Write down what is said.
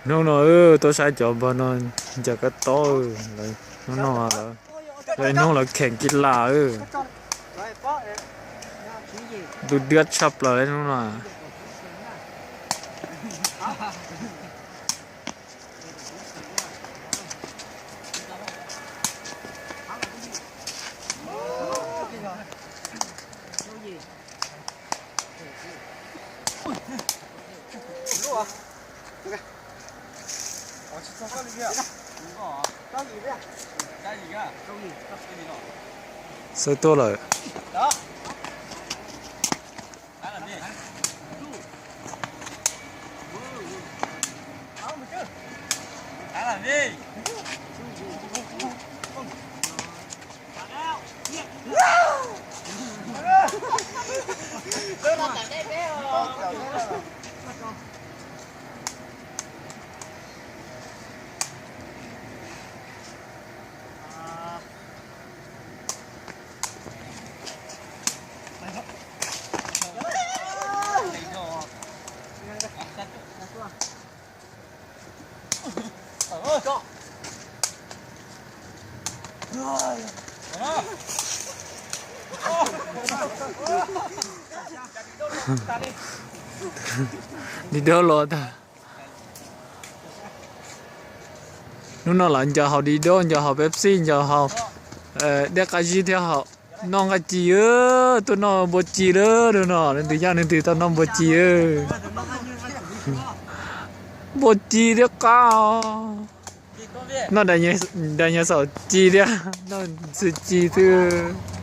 Hnub no tuaj saib cov npawg no ncaws kab tob, hnub no lawv, lawv hnub lawv kheem kis las, ntuj diab tshaj plaws hnub no. Xawb tuaj lawm. Di dab los tag. Hnub no lawv ncaws haus di dab, ncaws haus Pepsi, ncaws haus dej qab zib thiab haus. Noj nqaij ci, tuaj noj npua ci lawm hnub no, leej twg yaj leej twg tau noj npua ci. Npua ci thiab qab. Noj daim nyav xaum ci thiab, noj xwb ci xwb.